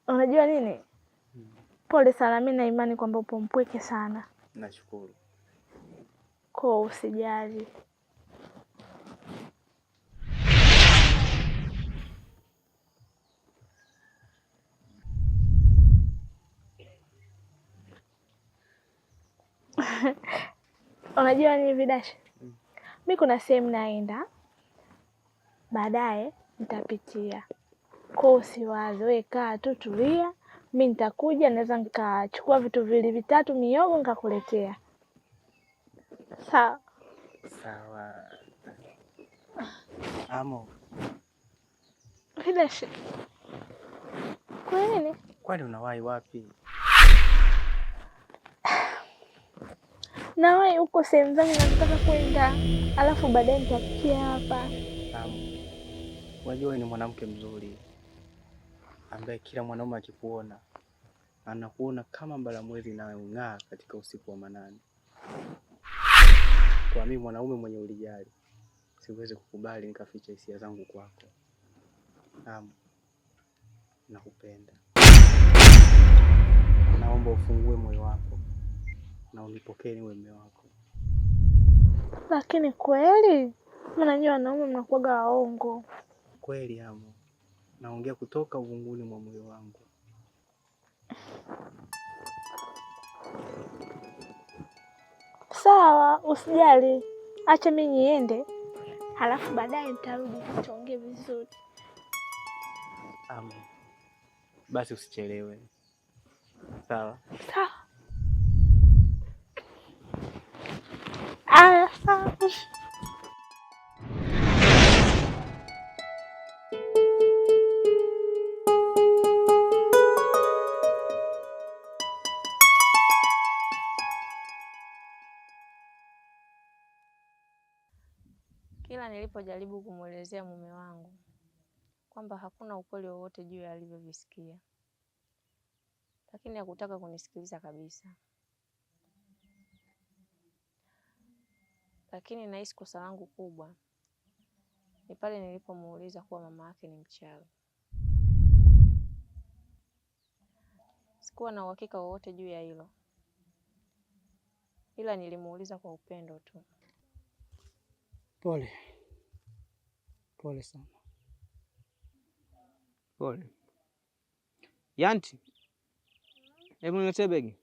Unajua nini? Pole sana, mi na imani kwamba upo mpweke sana. Nashukuru. Kwa usijali. Unajua nini Vidashi? Mi kuna sehemu naenda, baadaye nitapitia. Kwa usiwaze, wewe kaa tu tulia, mi nitakuja, naweza nikachukua vitu viwili vitatu miogo nikakuletea. Sawa? Sawa. Amo, Vidashi, kwa nini? Kwani unawahi wapi? Nawahi huko sehemu zangu nataka kwenda, alafu baadaye nitapitia hapa. Amo, unajua wewe ni mwanamke mzuri ambaye kila mwanaume akikuona anakuona kama mbalamwezi inayong'aa katika usiku wa manane. Kwa mimi mwanaume mwenye ulijali, siwezi kukubali nikaficha hisia zangu kwako. Amo, nakupenda. Naomba ufungue moyo wako na unipokee niwe mume wako. Lakini kweli maana nyinyi wanaume mnakuwaga waongo. Kweli Amo, naongea kutoka uvunguni mwa moyo wangu. Sawa, usijali, acha mimi niende, halafu baadaye nitarudi tuongee vizuri. Amo, basi usichelewe. Sawa? Sawa. Aya, sawa. Kila nilipojaribu kumwelezea mume wangu kwamba hakuna ukweli wowote juu ya alivyovisikia, lakini hakutaka kunisikiliza kabisa. Lakini nahisi kosa langu kubwa ni pale nilipomuuliza kuwa mama yake ni mchawi. Sikuwa na uhakika wowote juu ya hilo, ila nilimuuliza kwa upendo tu. Pole. Pole sana. Pole. Yanti, hebu niletee begi.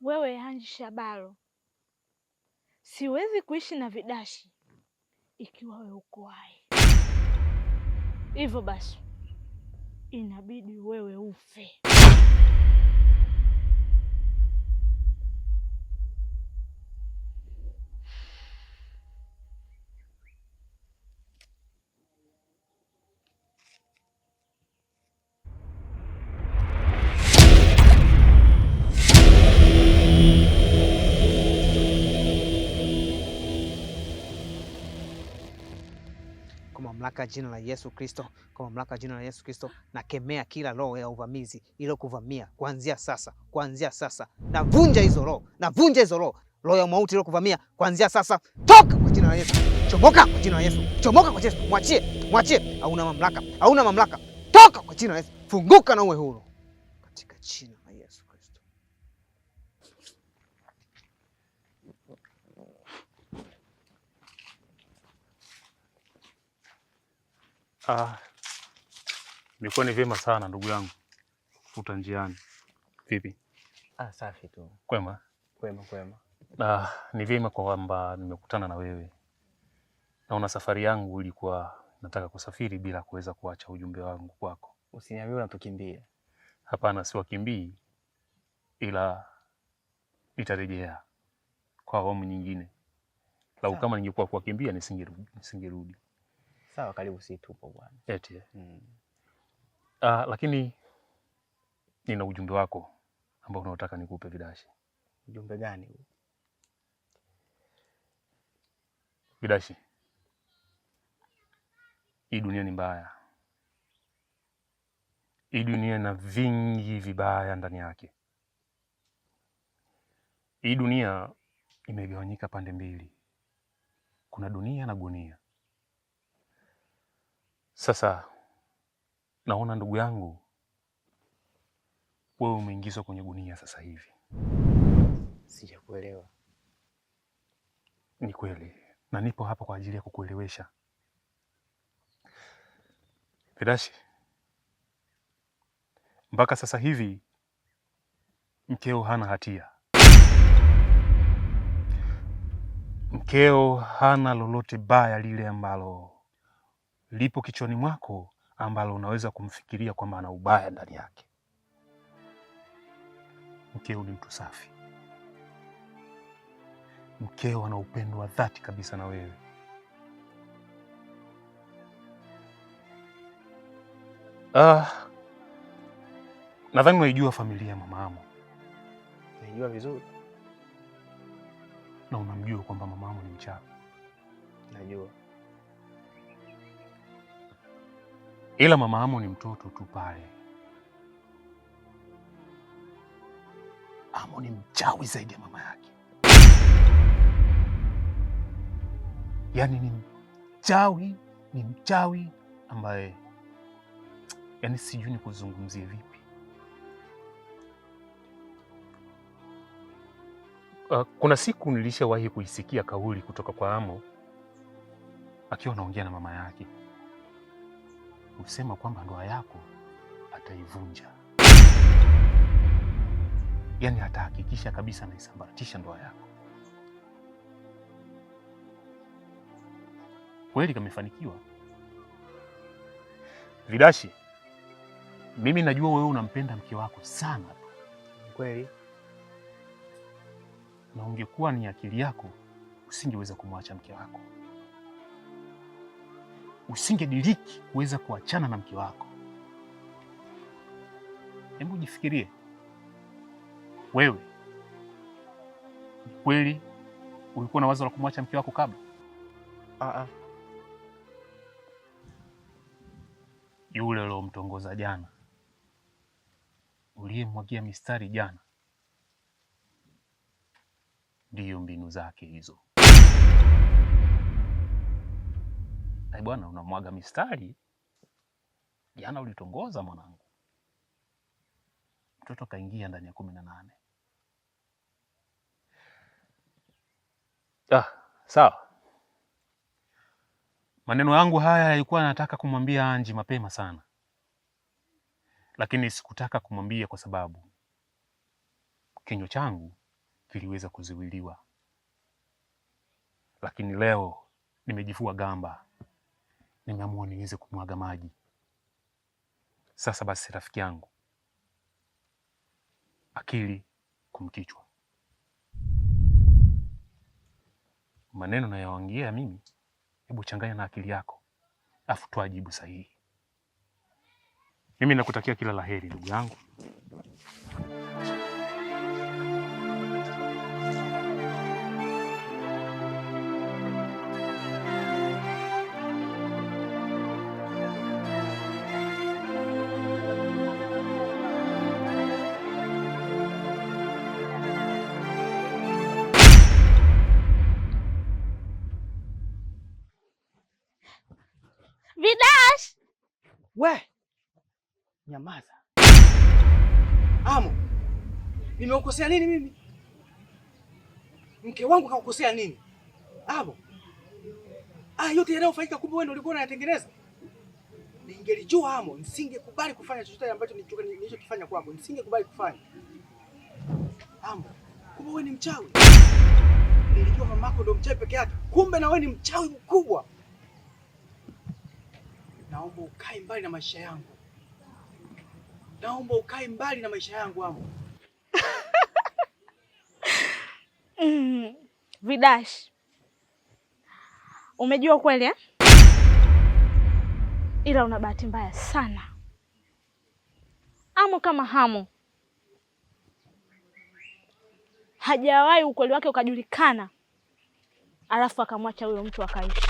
Wewe Hanji Shabalo, siwezi kuishi na Vidashi ikiwa wewe uko hai. Hivyo basi inabidi wewe ufe. Kwa mamlaka ya jina la Yesu Kristo, kwa mamlaka ya jina la Yesu Kristo, nakemea kila roho ya uvamizi iliyokuvamia kuanzia sasa, kuanzia sasa. Navunja hizo roho, navunja hizo roho. Roho ya mauti iliyokuvamia kuanzia sasa, toka kwa jina la Yesu. Chomoka kwa jina la Yesu. Chomoka kwa Yesu. Mwachie, mwachie. Hauna mamlaka, hauna mamlaka. Toka kwa jina la Yesu. Funguka na uwe huru. Katika jina la Yesu Kristo. Ah, imekuwa ni vyema sana ndugu yangu kukuta njiani. Vipi? Ah, safi tu. Kwema? Kwema, kwema. Ah, ni vyema kwamba nimekutana na wewe. Naona safari yangu ilikuwa nataka kusafiri bila kuweza kuacha ujumbe wangu kwako. Usiniambie unatukimbia. Hapana, siwakimbii, ila nitarejea kwa awamu nyingine. Lau Sawa. kama ningekuwa kuwakimbia nisingerudi, nisingerudi. Sawa, karibu, si tupo bwana. Eti. Mm. Ah, lakini nina ujumbe wako ambao unaotaka nikupe Vidashi. Ujumbe gani huu? Vidashi, hii dunia ni mbaya. Hii dunia ina vingi vibaya ndani yake. Hii dunia imegawanyika pande mbili, kuna dunia na gunia. Sasa naona ndugu yangu, wewe umeingizwa kwenye gunia sasa hivi. Sijakuelewa. Ni kweli, na nipo hapa kwa ajili ya kukuelewesha Vidashi. Mpaka sasa hivi mkeo hana hatia, mkeo hana lolote baya lile ambalo lipo kichwani mwako ambalo unaweza kumfikiria kwamba ana ubaya ndani yake. Mkeo ni mtu safi, mkeo ana upendo wa dhati kabisa na wewe. Ah, nadhani unaijua familia ya mama Amo. Naijua vizuri. Na unamjua kwamba mama Amo ni mchawi. Najua. Ila mama Amo ni mtoto tu pale. Amo ni mchawi zaidi ya mama yake. Yaani ni mchawi ambaye yaani sijui ni kuzungumzie vipi. Kuna siku nilishawahi kuisikia kauli kutoka kwa Amo akiwa anaongea na mama yake, kusema kwamba ndoa yako ataivunja, yaani atahakikisha kabisa anaisambaratisha ndoa yako. Kweli kamefanikiwa. Vidashi, mimi najua wewe unampenda mke wako sana tu. Kweli. Na ungekuwa ni akili yako usingeweza kumwacha mke wako, usingediriki kuweza kuachana na mke wako. Hebu jifikirie wewe, ni kweli ulikuwa na wazo la kumwacha mke wako kabla? Ah. Yule uliomtongoza jana, uliyemwagia mistari jana, ndiyo mbinu zake hizo. Ai bwana, unamwaga mistari jana, ulitongoza mwanangu, mtoto kaingia ndani ya 18. Ah, sawa. Maneno yangu haya yalikuwa nataka kumwambia Anji mapema sana, lakini sikutaka kumwambia kwa sababu kinywa changu kiliweza kuziwiliwa. Lakini leo nimejifua gamba, nimeamua niweze kumwaga maji. Sasa basi, rafiki yangu, akili kumkichwa, maneno nayoongea mimi hebu changanya na akili yako, afu toa jibu sahihi. Mimi nakutakia kila la heri ndugu yangu. Vidash! We, nyamaza. Amo, nimekukosea nini mimi? Mke wangu kakukosea nini? Amo, yote yanayofanyika kumbe wewe ndio ulikuwa unayatengeneza. Ningelijua Amo, nisingekubali kufanya chochote ambacho nilichokifanya kwako. Nisingekubali kufanya. Amo, kumbe wewe ni mchawi. Nilijua mamako ndio mchawi peke yake. Kumbe na wewe ni mchawi mkubwa. Naomba ukae mbali na maisha yangu. Naomba ukae mbali na maisha yangu Amo. Vidash, umejua kweli eh? Ila una bahati mbaya sana. Amo kama Hamo hajawahi ukweli wake ukajulikana, alafu akamwacha huyo mtu akaishi.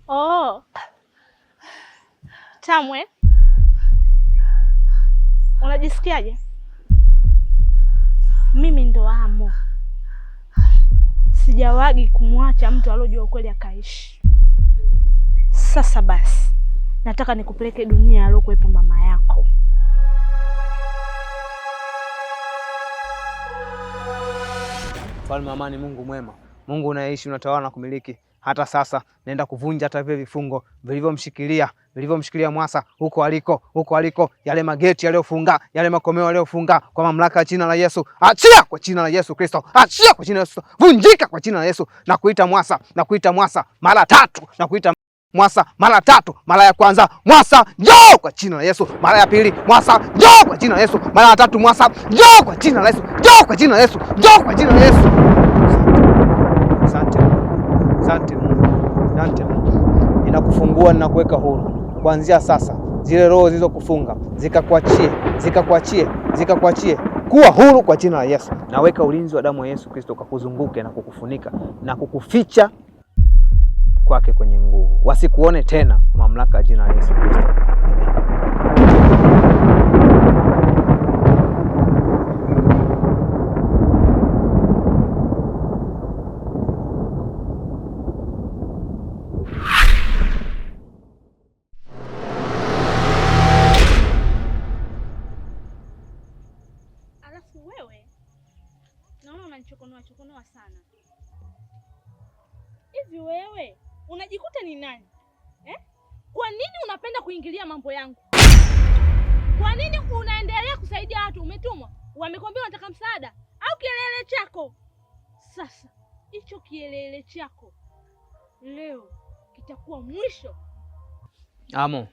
Oh. Tamwe, unajisikiaje? Mimi ndo Amo, sijawagi kumwacha mtu alojua ukweli akaishi. Sasa basi, nataka nikupeleke dunia alokuwepo mama yako. Mfalme wa amani, Mungu mwema, Mungu unayeishi, unatawala na kumiliki. Hata sasa naenda kuvunja hata vile vifungo vilivyomshikilia Mwasa huko aliko, huko aliko, yale mageti yaliyofunga, yale makomeo yaliyofunga, kwa mamlaka ya jina la Yesu, achia kwa jina la Yesu Kristo, achia kwa jina la Yesu, vunjika kwa jina la Yesu. Na kuita Mwasa, na kuita Mwasa mara tatu, na kuita Mwasa mara tatu. Mara ya kwanza Mwasa njoo kwa jina la Yesu, mara ya pili Mwasa njoo kwa jina la Yesu, mara ya tatu Mwasa njoo kwa jina la Yesu, njoo kwa jina la Yesu, njoo kwa jina la Yesu. Asante, asante Mungu, asante Mungu. Ninakufungua, ninakuweka huru kuanzia sasa. Zile roho zilizokufunga zikakuachie, zikakuachie, zikakuachie. Kuwa huru kwa jina la Yesu. Naweka ulinzi wa damu ya Yesu Kristo ukakuzunguke na kukufunika na kukuficha kwake kwenye nguvu, wasikuone tena, kwa mamlaka ya jina la Yesu Kristo. Amen. Alafu wewe naona unanichokonoa chokonoa sana. Hivi wewe unajikuta ni nani eh? Kwa nini unapenda kuingilia mambo yangu? Kwa nini unaendelea kusaidia watu? Umetumwa, wamekwambia unataka msaada au kielele chako? Sasa hicho kielele chako leo kitakuwa mwisho. Amo,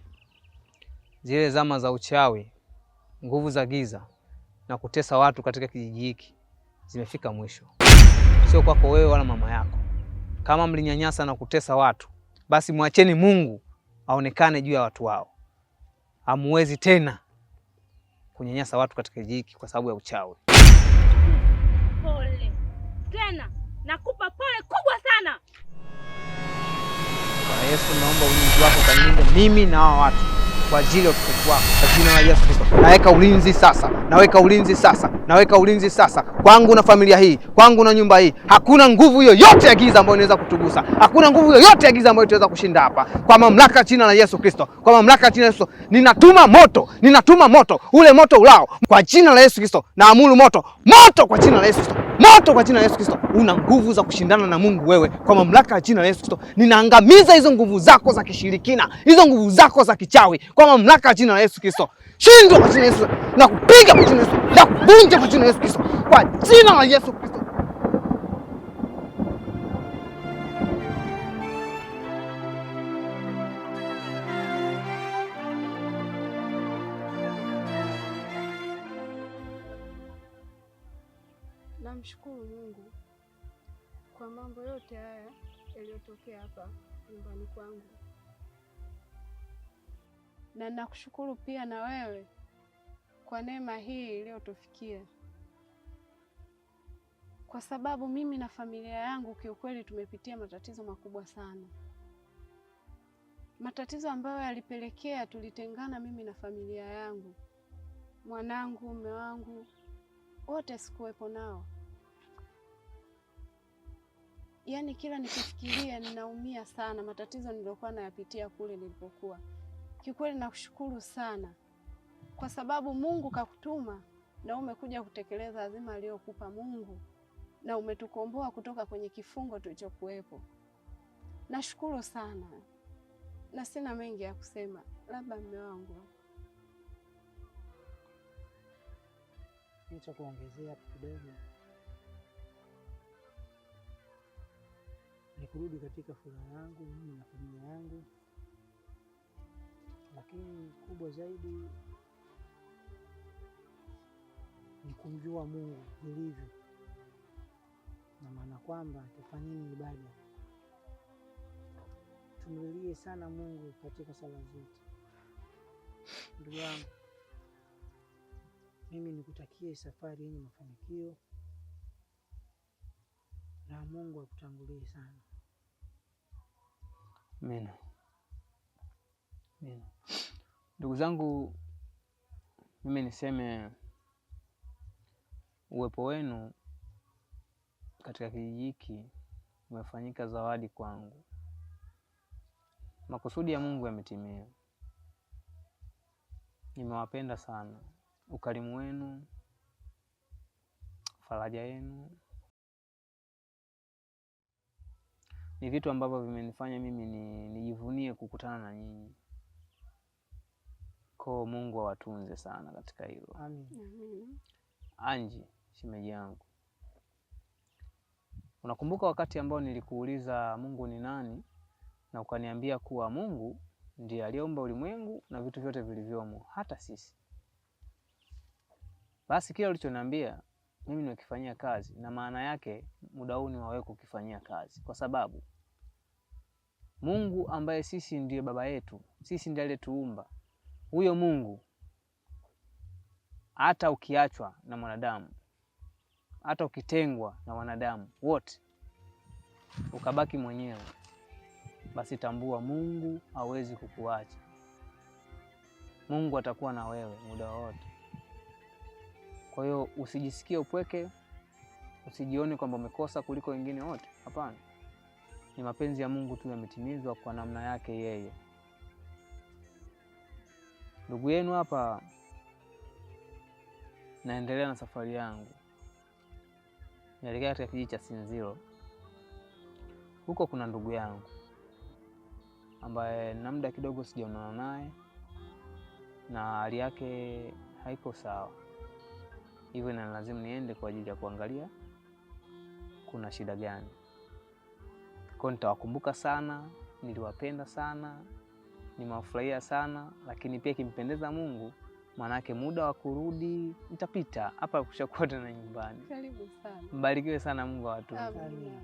zile zama za uchawi, nguvu za giza na kutesa watu katika kijiji hiki zimefika mwisho. Sio kwako wewe wala mama yako. Kama mlinyanyasa na kutesa watu, basi mwacheni Mungu aonekane juu ya watu wao. Hamuwezi tena kunyanyasa watu katika kijiji hiki kwa sababu ya uchawi. Pole tena, nakupa pole kubwa sana. Bwana Yesu, naomba ulinzi wako kanilinde mimi na hawa watu kwa ajili ya utukufu wako, kwa jina la Yesu Kristo. Naweka ulinzi sasa, naweka ulinzi sasa, naweka ulinzi sasa kwangu na familia hii, kwangu na nyumba hii. Hakuna nguvu yoyote ya giza ambayo inaweza kutugusa, hakuna nguvu yoyote ya giza ambayo itaweza kushinda hapa, kwa mamlaka ya jina la Yesu Kristo, kwa mamlaka ya jina la Yesu. Ninatuma moto, ninatuma moto, ule moto ulao kwa jina la Yesu Kristo. Naamuru moto, moto kwa jina la Yesu Kristo, moto kwa jina la Yesu Kristo. Una nguvu za kushindana na Mungu wewe, kwa mamlaka ya jina la Yesu Kristo. Ninaangamiza hizo nguvu zako za kishirikina, hizo nguvu zako za kichawi, kwa mamlaka ya jina la Yesu Kristo. Shindwa kwa jina la Yesu, na kupiga kwa jina la Yesu, na kuvunja kwa jina la Yesu Kristo, kwa jina la Yesu Kristo. Namshukuru Mungu kwa mambo yote haya yaliyotokea hapa nyumbani kwangu, na nakushukuru pia na wewe kwa neema hii iliyotufikia. Kwa sababu mimi na familia yangu kiukweli tumepitia matatizo makubwa sana. Matatizo ambayo yalipelekea tulitengana mimi na familia yangu. Mwanangu, mume wangu, wote sikuwepo nao. Yaani kila nikifikiria ninaumia sana matatizo niliyokuwa nayapitia kule nilipokuwa. Kiukweli nakushukuru sana kwa sababu Mungu kakutuma na umekuja kutekeleza azima aliyokupa Mungu na umetukomboa kutoka kwenye kifungo tulichokuwepo. Nashukuru sana na sina mengi ya kusema, labda mume wangu. Nicha kuongezea kidogo ni kurudi katika furaha yangu mimi na familia yangu, lakini kubwa zaidi ni kumjua Mungu vilivyo, na maana kwamba tufanyeni ibada, tumlilie sana Mungu katika sala zetu. Ndugu yangu, mimi nikutakie safari yenye mafanikio na Mungu akutangulie sana. Amina. Amina. Ndugu zangu, mimi niseme uwepo wenu katika kijiji hiki umefanyika zawadi kwangu. Makusudi ya Mungu yametimia. Nimewapenda sana. Ukarimu wenu, faraja yenu ni vitu ambavyo vimenifanya mimi nijivunie kukutana na nyinyi. Kwa Mungu awatunze sana katika hilo. Amin. Anji, shemeji yangu, unakumbuka wakati ambao nilikuuliza Mungu ni nani na ukaniambia kuwa Mungu ndiye aliyeumba ulimwengu na vitu vyote vilivyomo, hata sisi. Basi kile ulichoniambia mimi nimekifanyia kazi, na maana yake muda huu ni wa wewe kukifanyia kazi, kwa sababu Mungu ambaye sisi ndiye baba yetu, sisi ndiye aliyetuumba, huyo Mungu hata ukiachwa na mwanadamu, hata ukitengwa na wanadamu wote, ukabaki mwenyewe, basi tambua Mungu hawezi kukuacha. Mungu atakuwa na wewe muda wote. Kwa hiyo usijisikie upweke, usijione kwamba umekosa kuliko wengine wote. Hapana. Ni mapenzi ya Mungu tu yametimizwa kwa namna yake yeye. Ndugu yenu hapa, naendelea na safari yangu. Naelekea katika kijiji cha Sinziro. Huko kuna ndugu yangu ambaye na muda kidogo sijaonana naye na hali yake haiko sawa. Hivyo inanilazimu niende kwa ajili ya kuangalia kuna shida gani. Kwa nitawakumbuka sana, niliwapenda sana, nimewafurahia sana, lakini pia kimpendeza Mungu, manake muda wa kurudi nitapita hapa kushakuwa tena nyumbani. Karibu sana. Mbarikiwe sana, Mungu awatunze. Amina.